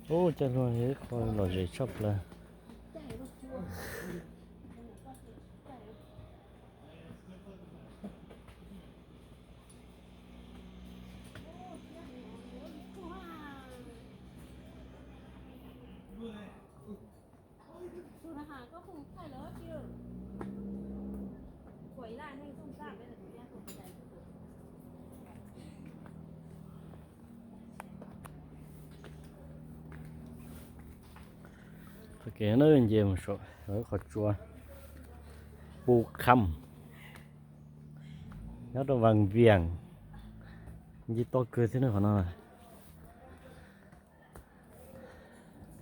Ub, coj hlua ib qho lom zem tshaj plaws. Qhov kev no nce mus saum qhov tsua Pu Kham, nyob rau Vaj Viam, nce toj kawg thiab ne qhov no.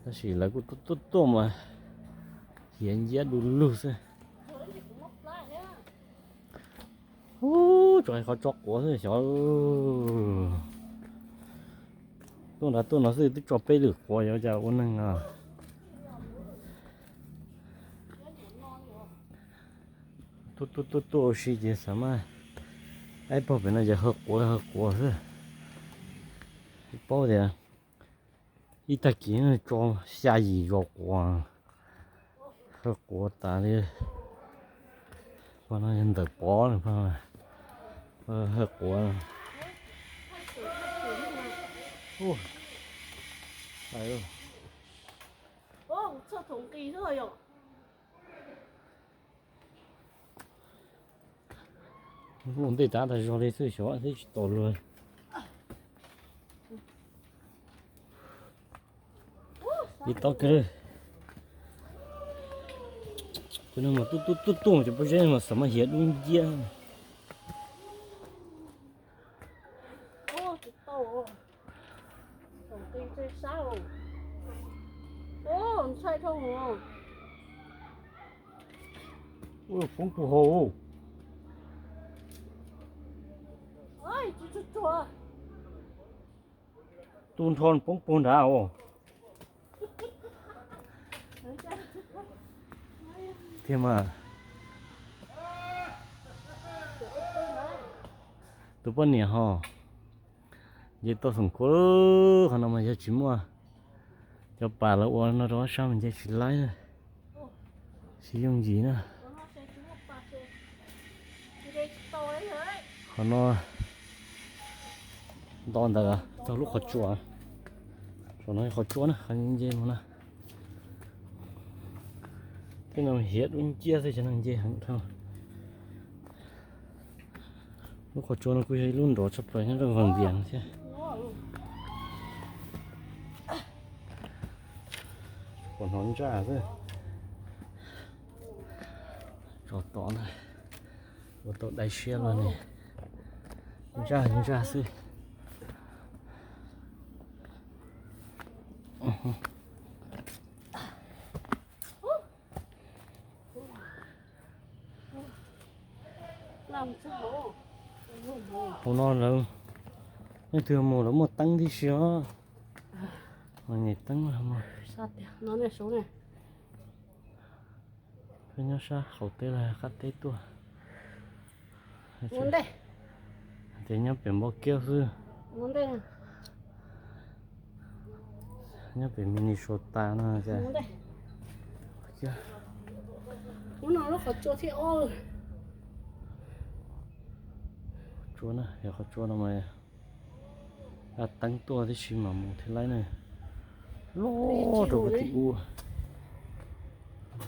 Tab sis lawv kuj tuaj tuaj tuaj mas hiav nciab du lug xwb. Ub, tsuas hais qhov tso quav xwb xyov. Tuaj nrad tuaj no xwb twb tso peb lwm quav, yuav cas ua neeg os. Tuaj tuaj tuaj tuaj ua si ces xav mas aib pog pem no ces haw quav haw quav xwb. Paub tias ib tag kis tso xya yim zos quav, haw quav tas li. Pog no yog ntawm pov, pog haw quav. Mus ntej tav tas zog li xwb xyov twb tsis tau luag. Ib tob kawg. Tus no mas tuaj tuaj tuaj tuaj cov pob zeb mas xav mas hiav dub nciab. Ntshai dhau. Ua poob puag hauv. Tu nrho poob puag nrad os. Tiag mas. Tus poj niam ho nce tau xoom kua, qhov no mas yog tsis muaj cov pas lawv ua no rau ob sab mas nce tsis laib na, tsis yooj yim na. Qhov no nto ntawd txog lub qhov tsua, saum no qhov tsua na, qhov nce mus na. Tej no hiav dub nciab xwb, cov neeg nce heev dhau. Lub qhov tsua no kuj yog ib lub nrov tshaj plaws nyob rau Vaj Viam thiab. Pom hnov ntsaj xwb. Tso tod na, ua tau dai siab los ne, ntsaj ntsaj xwb. Hauv no lawv, leej twg mus lawv muaj teeb tib si os. Teeb, peb nyob sab qaum teb los qab teb tuaj. Ces nyob pem Npau Kiab xwb, nyob pem Minnesota no. Qhov tsua na, yog qhov tsua no mas teeb tuaj tib si mas mus thiaj laib na. Loj rau tim ub,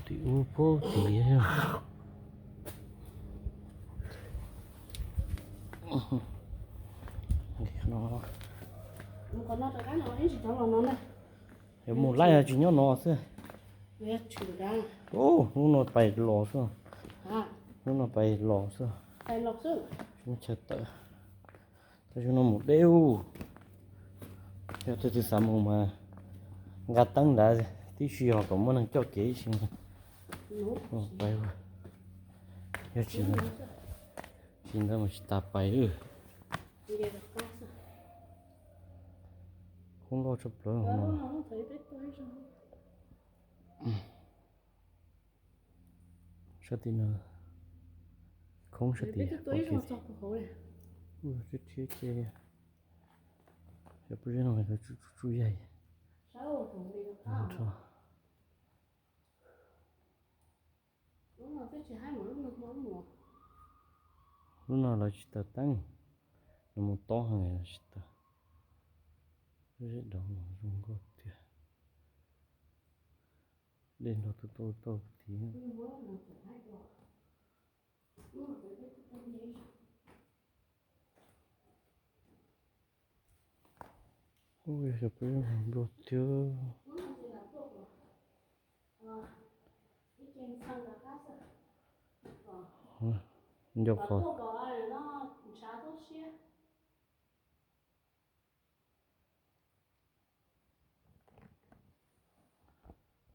tim ub puag tim. Yog mus laib tsis nyob no xwb. Ub, lub no pais los xwb. Lub no pais los xwb. Tsis muaj chaw tawm. Tab sis no mus deb ub. Yog tus twg xav mus mas nqa teeb nrad tib si os, kom muaj neeg coj kev ib si. Yog tsis, tsis ntawd mas tsis tas pais. Khoob loj tshaj plaws no. Sab tim no khoob sab tim. Ub, tib thiab ces Cov pob zeb no tsuj tsuj yaig. Lub no lawv tsis taws teeb, nws mus tob heev tsis taws. Pob zeb dov no zoo nkauj tiag. Dej nrog tuaj tuaj tau tid. Ub, yog cov pob zeb nplua tiag. Nco qos.